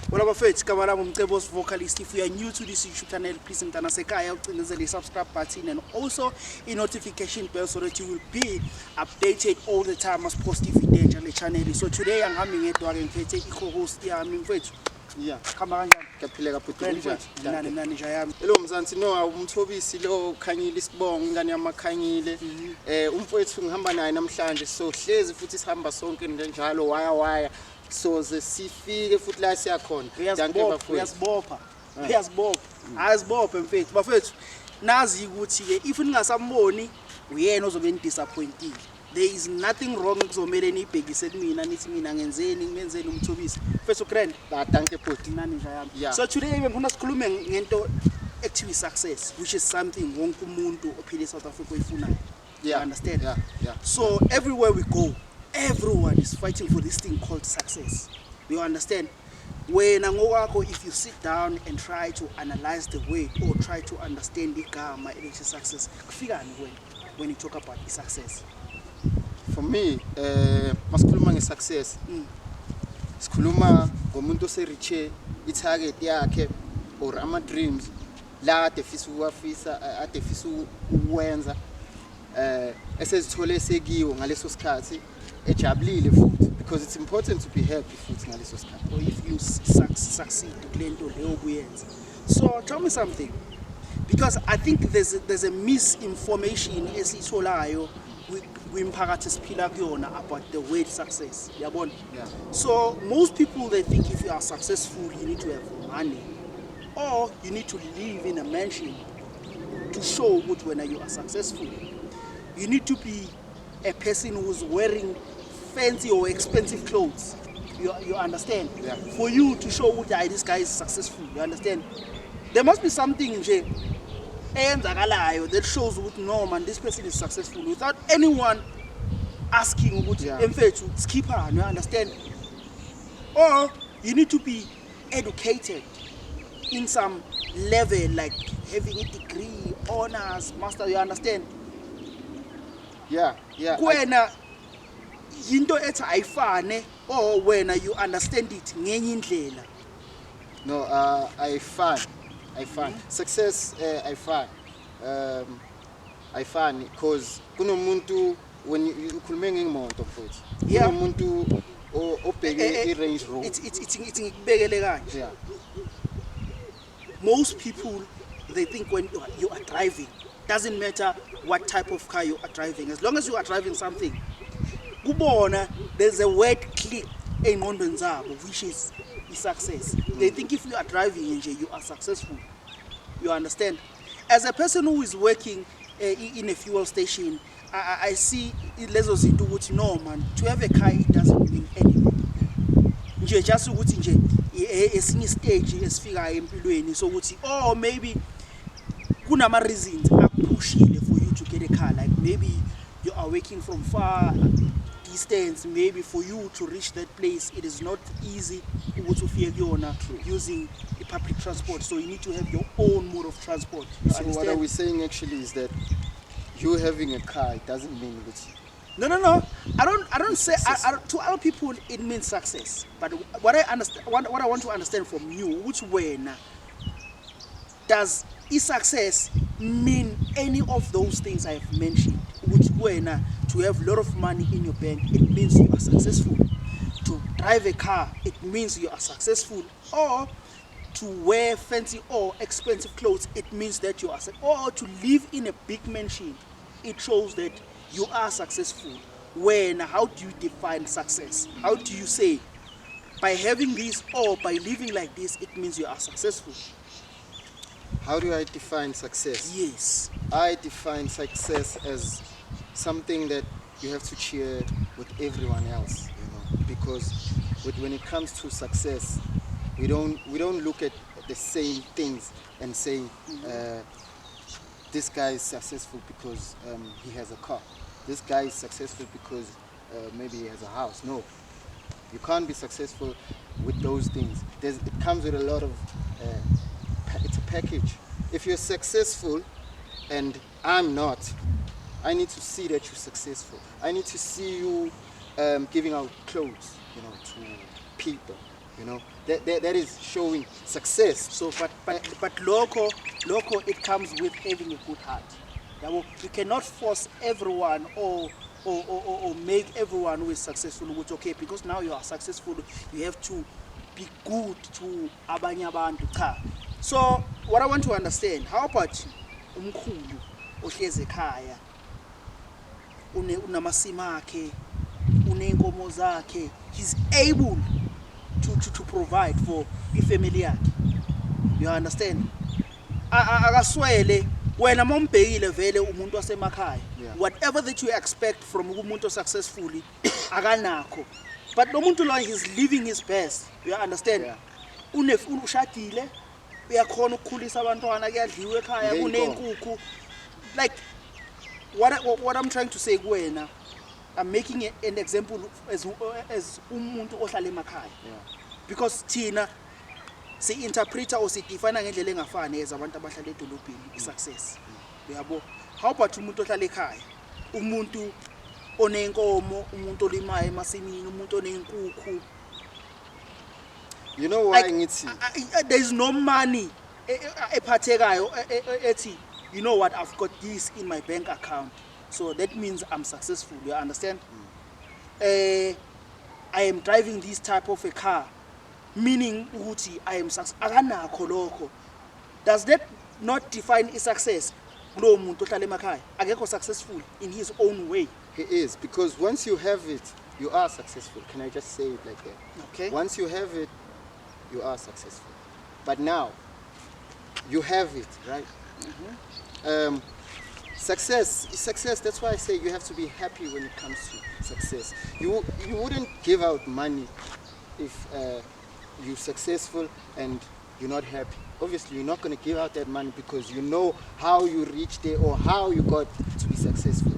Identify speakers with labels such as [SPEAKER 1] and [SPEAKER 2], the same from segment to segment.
[SPEAKER 1] Well, abafethu igama lami umcebos vocalist. If you are new to this YouTube channel, please mntanasekhaya ucindezele the subscribe button and also a notification bell so that you will be updated all the time as post video on the channel. So today I'm having it while ngiphethe i-co-host yami mfethu.
[SPEAKER 2] Yeah,
[SPEAKER 1] Khamba kanjani?
[SPEAKER 2] kaphileka futhi
[SPEAKER 1] Nani nja yami.
[SPEAKER 2] Hello Mzansi, no umthobisi lo Khanyile Sibongo ingane yamakhanyile. Umfowethu ngihamba naye namhlanje so hlezi futhi sihamba sonke njalo waya so ze sifike futhi la siyakhona.
[SPEAKER 1] Uyasibopha azibophe mfethu bafethu nazi ukuthi ke if ningasamboni uyena ozobe disappointed. There is nothing wrong kuzomela nibhekise kumina nithi mina ngenzeni umthobisi mfethu grand
[SPEAKER 2] thank futhi
[SPEAKER 1] nani nja yami.
[SPEAKER 2] Yeah.
[SPEAKER 1] So today ngifuna sikhulume ngento ekuthiwa success, which is something wonke umuntu ophila eSouth Africa uyifunayo. You understand?
[SPEAKER 2] Yeah.
[SPEAKER 1] So everywhere we go, everyone is fighting for this thing called success. You understand? If you sit down and try to analyze the way or try to understand the gamma elithi success, when you talk about the success.
[SPEAKER 2] For me, masikhuluma ngesuccess. Sikhuluma ngomuntu oseriche itarget yakhe or ama dreams la ade fisa ukwenza esezithole sekiwo ngaleso sikhathi ejabulile futhi, because it's important to be happy futhi ngaleso sikhathi
[SPEAKER 1] or if you succeed kule nto leyo obuyenza. So tell me something, because I think there's a misinformation esitholayo kwimphakathi esiphila kuyona about the word success. Yabona?
[SPEAKER 2] Yeah.
[SPEAKER 1] So most people, they think if you are successful you need to have money or you need to live in a mansion to show when you are successful. You need to be a person who's wearing fancy or expensive clothes. You understand?
[SPEAKER 2] Yeah.
[SPEAKER 1] For you to show this guy is successful. You understand? There must be something that shows no man, this person is successful without anyone asking to skip her. You understand? Or you need to be educated in some level, like having a degree, honors, master. You understand?
[SPEAKER 2] Yeah.
[SPEAKER 1] Kwena yinto ethi ayifane or wena you understand it ngenye indlela.
[SPEAKER 2] No, I find success. I find because kunomuntu when you khulume ngemoto futhi kunomuntu obheke i-Range Rover.
[SPEAKER 1] It's ngikubekele kanje.
[SPEAKER 2] Yeah.
[SPEAKER 1] Most people, they think when you are driving, doesn't matter what type of car you are driving, as long as you are driving something, kubona there's a word click engqondweni zabo, which is success. They think if you are driving you are successful. You understand? As a person who is working in a fuel station, I see lezo zinto ukuthi no man, to have a car it doesn't mean anything. Just ukuthi esinye stage esifikayo empilweni so ukuthi maybe kunama reasons akupushile for you to get a car, like maybe you are working from far distance, maybe for you to reach that place it is not easy using the public transport, so you need to have your own mode of transport.
[SPEAKER 2] So what are we saying actually is that you having a car, it doesn't mean that
[SPEAKER 1] No. I don't say to other people it means success. But what I understand, what I want to understand from you, which way now does success mean any of those things I have mentioned? Which way now to have a lot of money in your bank, it means you are successful. To drive a car, it means you are successful. Or to wear fancy or expensive clothes, it means that you are successful. Or to live in a big mansion, it shows that you are successful. How do you define success? How do you say by having this or by living like this it means you are successful?
[SPEAKER 2] How do I define success?
[SPEAKER 1] Yes.
[SPEAKER 2] I define success as something that you have to share with everyone else, because when it comes to success, we don't look at the same things and say this guy is successful because he has a car. This guy is successful because maybe he has a house. No, you can't be successful with those things. It comes with a lot of, it's a package. If you're successful and I'm not, I need to see that you're successful. I need to see you giving out clothes, to people, that is showing success.
[SPEAKER 1] So, but loco, it comes with having a good heart. Yabo, you cannot force everyone or make everyone who is successful which okay because now you are successful you have to be good to abanye abantu cha. So what I want to understand, how about umkhulu ohlezi ekhaya unamasimo akhe unenkomo zakhe, he's able to provide for ifamily yakhe, you understand? Akaswele wena mombhekile vele umuntu wasemakhaya, whatever that you expect from umuntu successfully akanakho, but lo muntu lo he's living his best, you understand? Ushadile uyakhona ukukhulisa abantwana kuyadliwa ekhaya kunenkukhu, like what I'm trying to say kuwena, I'm making an example as umuntu ohlala emakhaya, because thina si interpreter or si define ngendlela engafani as abantu abahlala edolobheni success, uyabo? How about umuntu ohlala ekhaya, umuntu onenkomo, umuntu olimayo emasimini, umuntu onenkukhu?
[SPEAKER 2] You know why
[SPEAKER 1] Like,
[SPEAKER 2] ngithi
[SPEAKER 1] there is no money ephathekayo ethi you know what, I've got this in my bank account so that means I'm successful, you understand? I am driving this type of a car meaning ukuthi I am successful. Akanakho lokho. Does that not define a success? Lo muntu ohlala emakhaya akekho successful in his own way.
[SPEAKER 2] he is, because once you have it, you are successful. Can I just say it like that?
[SPEAKER 1] Okay.
[SPEAKER 2] Once you have it, you are successful. But now, you have it, right? Success, that's why I say you have to be happy when it comes to success. You wouldn't give out money if you're successful and you're not happy. Obviously, you're not going to give out that money because you know how you reached there or how you got to be successful.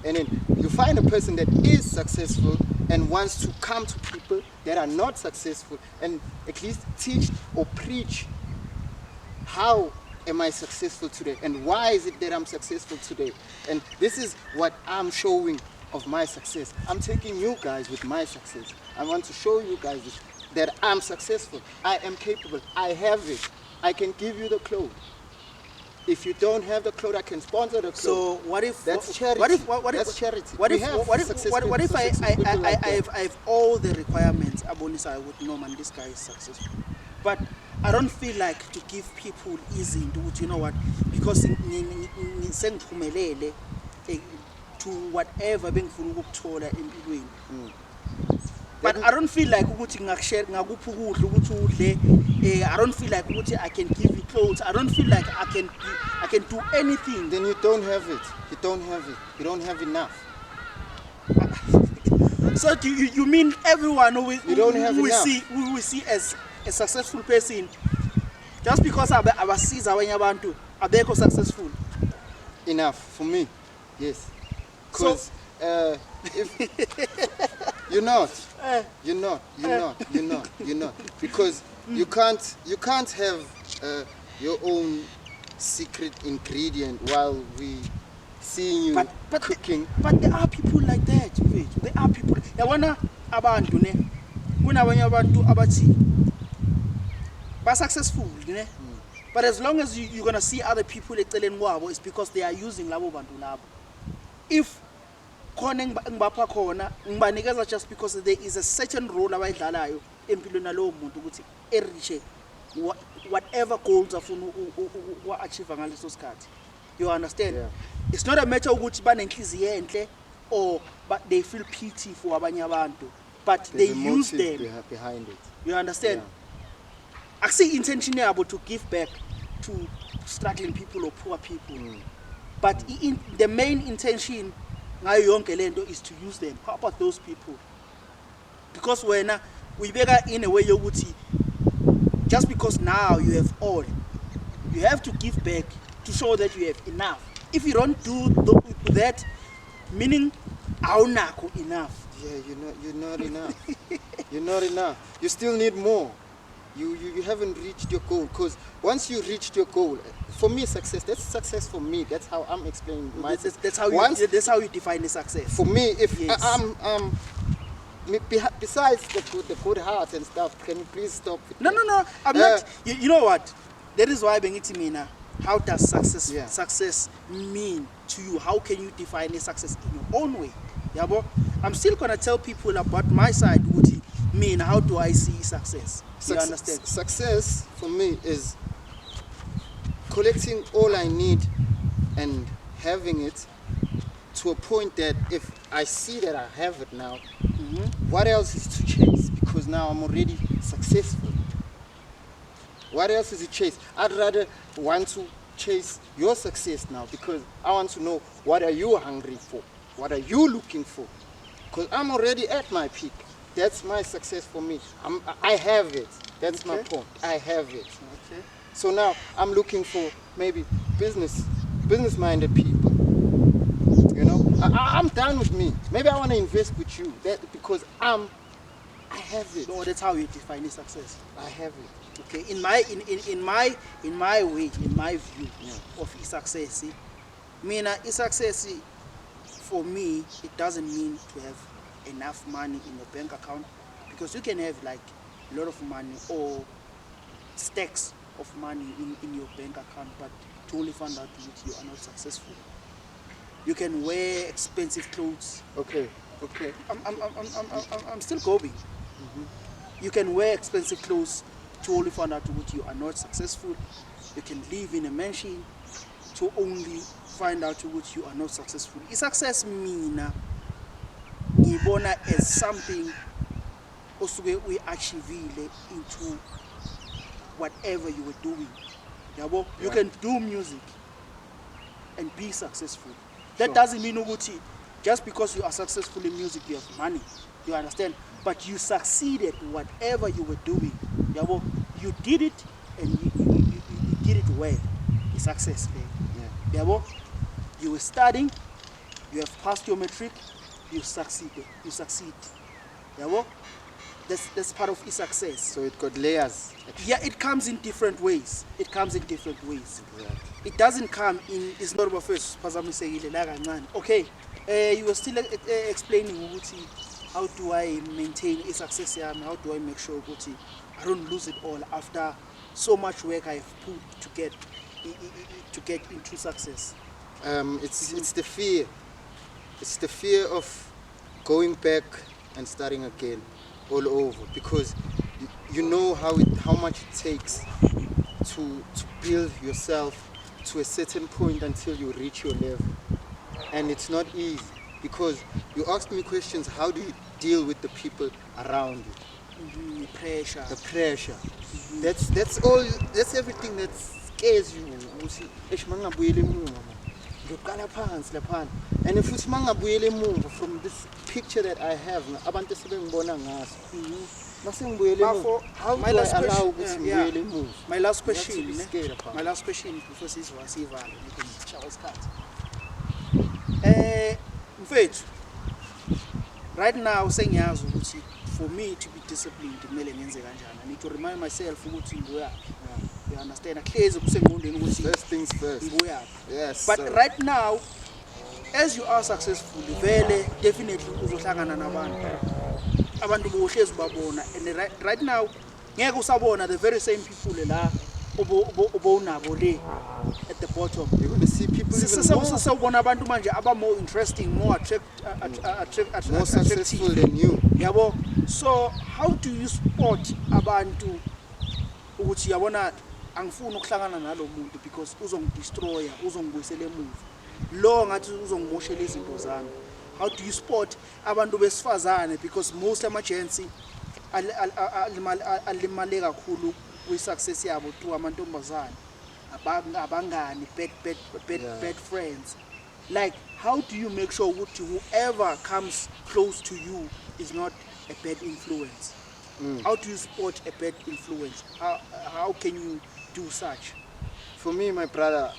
[SPEAKER 2] And then you find a person that is successful and wants to come to people that are not successful and at least teach or preach, how am I successful today and why is it that I'm successful today? And this is what I'm showing of my success. I'm taking you guys with my success. I want to show you guys that I'm successful. I am capable. I have it. I can give you the clothes. If you don't have the clothes, I can sponsor the clothes.
[SPEAKER 1] So what if
[SPEAKER 2] That's charity. That's charity.
[SPEAKER 1] What
[SPEAKER 2] We
[SPEAKER 1] if
[SPEAKER 2] have
[SPEAKER 1] what if
[SPEAKER 2] successful-
[SPEAKER 1] what if I
[SPEAKER 2] successful people like that.
[SPEAKER 1] I have all the requirements? Abonisa, I would know, man, this guy is successful. But I don't feel like to give people easy into it, you know what? Because sengiphumelele to whatever bengifuna ukuthola empilweni. But I don't feel like ukuthi ngakshare ngakupha ukudla ukuthi udle. I don't feel like ukuthi I can give you clothes. I don't feel like I can do anything.
[SPEAKER 2] Then you don't have it. You don't have it. You don't have enough.
[SPEAKER 1] So do you mean everyone who
[SPEAKER 2] You don't have enough.
[SPEAKER 1] we see as a successful person just because abasiza abanye abantu abekho successful?
[SPEAKER 2] Enough for me. Yes. Because if you're not. Because you can't have your own secret ingredient while we seeing you cooking.
[SPEAKER 1] But there are people like that, wait. There are people. Yabona abantu ne kunabanye abantu abathi ba successful ne. But as long as you're going to see other people eceleni kwabo, it's because they are using labo bantu labo. If khona ngibapha khona ngibanikeza just because there is a certain role abayidlalayo empilweni nalowo muntu ukuthi eriche whatever goals afuna achieve ngaleso sikhathi, you understand? It's not a matter ukuthi banenhliziyo enhle or but they feel pity for abanye abantu, but
[SPEAKER 2] There's
[SPEAKER 1] they
[SPEAKER 2] a
[SPEAKER 1] use
[SPEAKER 2] motive
[SPEAKER 1] them,
[SPEAKER 2] behind it.
[SPEAKER 1] you understand? Akusi intention yabo to give back to struggling people or poor people, but the main intention ngayo yonke lento is to use them. How about those people? Because when we bega in a way yokuthi just because now you have all, you have to give back to show that you have enough. If you don't do that, meaning awunakho enough.
[SPEAKER 2] Yeah, you're not enough. You're not enough. You still need more. You haven't reached your goal, because once you reached your goal, for me success, that's success for me. That's how I'm explaining my
[SPEAKER 1] That's how you define the success.
[SPEAKER 2] For me, if
[SPEAKER 1] Yes.
[SPEAKER 2] besides the good heart and stuff, can you please stop with
[SPEAKER 1] No,
[SPEAKER 2] that?
[SPEAKER 1] no, no. I'm not. You know what? That is why bengithi mina. How does
[SPEAKER 2] Yeah.
[SPEAKER 1] success mean to you? How can you define a success in your own way? Yabo? I'm still gonna tell people about my side. Ukuthi mina, how do I see success? You understand?
[SPEAKER 2] Success for me is collecting all I need and having it to a point that if I see that I have it now, what else is to chase? Because now I'm already successful. What else is to chase? I'd rather want to chase your success now because I want to know what are you hungry for? What are you looking for? Because I'm already at my peak. That's my success for me. I have it. That's my
[SPEAKER 1] Okay.
[SPEAKER 2] point. I have it.
[SPEAKER 1] Okay.
[SPEAKER 2] So now I'm looking for maybe business-minded people. You know, I'm done with me. Maybe I want to invest with you. That because I have it.
[SPEAKER 1] So that's how you define a success.
[SPEAKER 2] I have it.
[SPEAKER 1] Okay. In my way, in my view of success, mina success for me it doesn't mean to have enough money in your bank account because you can have like a lot of money or stacks of money in your bank account, but to only find out that you are not successful. You can wear expensive clothes.
[SPEAKER 2] Okay.
[SPEAKER 1] I'm still going. You can wear expensive clothes to only find out that you are not successful. You can live in a mansion to only find out that you are not successful. Success mina ngibona as something osuke uyi-achievile into whatever you were doing. Yabo, you can do music and be successful. That
[SPEAKER 2] Sure.
[SPEAKER 1] doesn't mean ukuthi just because you are successful in music you have money. You understand? But you succeeded whatever you were doing. Yabo, you did it and you did it well. It's success there.
[SPEAKER 2] Yeah.
[SPEAKER 1] Yabo, you were studying, you have passed your matric, you succeeded. You succeed. Yabo, that's part of success.
[SPEAKER 2] So it got layers. Actually.
[SPEAKER 1] Yeah, it comes in different ways. It comes in different ways.
[SPEAKER 2] Exactly.
[SPEAKER 1] It doesn't come in. It's not about first. Okay. You were still explaining ukuthi how do I maintain a success yami? How do I make sure ukuthi I don't lose it all after so much work I've put to get into success?
[SPEAKER 2] It's the fear. It's the fear of going back and starting again all over because you know how much it takes to build yourself to a certain point until you reach your level, and it's not easy because you asked me questions. How do you deal with the people around you?
[SPEAKER 1] Pressure.
[SPEAKER 2] The pressure. That's all. That's everything that scares you. Uthi, "Eish, mangabuyela emuva man. Ngiyoqala phansi laphana." And if uthi mangabuyela emuva from this picture that I have, abantu sebengibona ngaso. Mase ngibuyela emuva. How
[SPEAKER 1] My
[SPEAKER 2] do I
[SPEAKER 1] last
[SPEAKER 2] allow
[SPEAKER 1] question,
[SPEAKER 2] ukuthi ngibuyele emuva?
[SPEAKER 1] My last
[SPEAKER 2] You have to
[SPEAKER 1] question.
[SPEAKER 2] be scared about
[SPEAKER 1] My
[SPEAKER 2] it.
[SPEAKER 1] last question before sivale. Charles Cat. Mfethu. Right now sengiyazi ukuthi for me to be disciplined kumele ngenze kanjani. I need to remind myself ukuthi ngiyaphi. You understand? Ahlezi kusengqondweni ukuthi
[SPEAKER 2] First things first.
[SPEAKER 1] ngiyaphi.
[SPEAKER 2] Yes.
[SPEAKER 1] But
[SPEAKER 2] sir.
[SPEAKER 1] right now, as you are successful, vele definitely uzohlangana nabantu. Abantu bohlezi babona and right now ngeke usabona the very same people la obonabo le at the bottom.
[SPEAKER 2] You're going to see people even more
[SPEAKER 1] Sawubona abantu manje aba more interesting, more
[SPEAKER 2] more successful than you.
[SPEAKER 1] Yabo. So how do you spot abantu ukuthi yabona angifuni ukuhlangana nalo muntu because uzongidestroya, uzongibuyisela emuva. Lo ngathi uzongimoshela izinto zami. How do you spot abantu besifazane because most emergency alimale kakhulu kwi success yabo tu amantombazane abangani bad friends. Like how do you make sure ukuthi whoever comes close to you is not a bad influence? How do you spot a bad influence? How can you do such?
[SPEAKER 2] For me, my brother,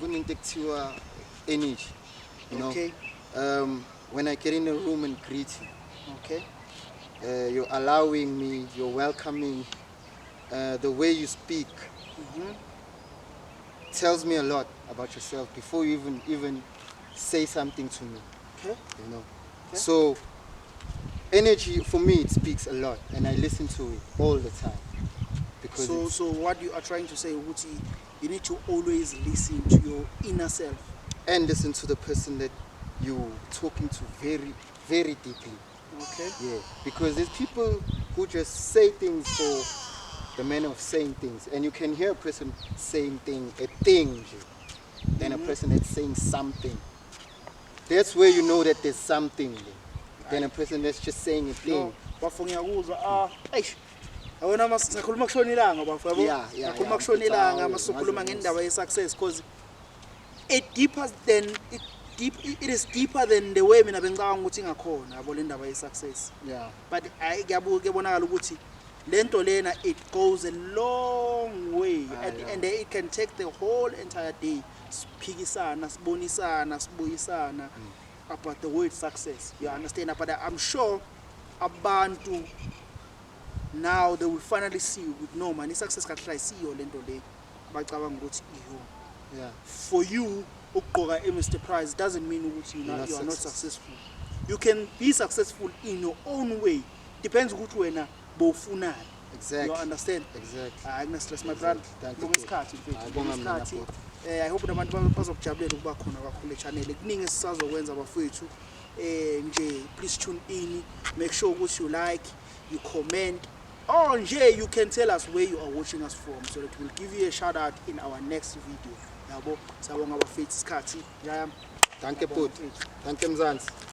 [SPEAKER 2] kuninto ekuthiwa energy. You know,
[SPEAKER 1] Okay.
[SPEAKER 2] when I get in a room and greet you,
[SPEAKER 1] Okay.
[SPEAKER 2] you're allowing me, you're welcoming, the way you speak tells me a lot about yourself before you even say something to me.
[SPEAKER 1] Okay.
[SPEAKER 2] You know,
[SPEAKER 1] Okay.
[SPEAKER 2] so energy for me it speaks a lot, and I listen to it all the time because
[SPEAKER 1] So what you are trying to say, Uti, you need to always listen to your inner self.
[SPEAKER 2] and listen to the person that you talking to very, very deeply.
[SPEAKER 1] Okay.
[SPEAKER 2] Yeah, because there's people who just say things for the manner of saying things, and you can hear a person saying a thing, then a person that's saying something. That's where you know that there's something. Then a person that's just saying a thing.
[SPEAKER 1] No, bafo ngiyakuzwa eish. Awona masikhuluma kushona ilanga bafo yabo.
[SPEAKER 2] Yeah,
[SPEAKER 1] Sikhuluma kushona ilanga
[SPEAKER 2] yeah,
[SPEAKER 1] masikhuluma
[SPEAKER 2] ngazi
[SPEAKER 1] ngendaba ye success because it is deeper than the way mina bengicabanga ukuthi ngakhona yabo le ndaba ye success.
[SPEAKER 2] Yeah.
[SPEAKER 1] But kuyabonakala ukuthi lento lena it goes a long way and it can take the whole entire day siphikisana sibonisana sibuyisana about the word success, you understand, but I'm sure abantu now they will finally see with no man success ka try see yo lento le bacabanga ukuthi iyo.
[SPEAKER 2] Yeah.
[SPEAKER 1] For you ukugqoka Mr Price doesn't mean ukuthi you are not successful. You can be successful in your own way, depends ukuthi wena bofunani.
[SPEAKER 2] Exactly.
[SPEAKER 1] You understand?
[SPEAKER 2] Exactly.
[SPEAKER 1] Hayi kuna stress my brother.
[SPEAKER 2] Thank you.
[SPEAKER 1] Bonga isikhathi mfethu.
[SPEAKER 2] Bonga
[SPEAKER 1] Bonga
[SPEAKER 2] mina
[SPEAKER 1] isikhathi.
[SPEAKER 2] futhi.
[SPEAKER 1] I hope nabantu bazokujabulela ukuba khona kakhulu e-channel. Kuningi esisazokwenza bafowethu. Nje please tune in, make sure ukuthi you like, you comment. Or nje you can tell us where you are watching us from so that we'll give you a shout out in our next video. Yabo, sabonga bafethu isikhathi. Yaya.
[SPEAKER 2] Danke Put. Danke Mzansi.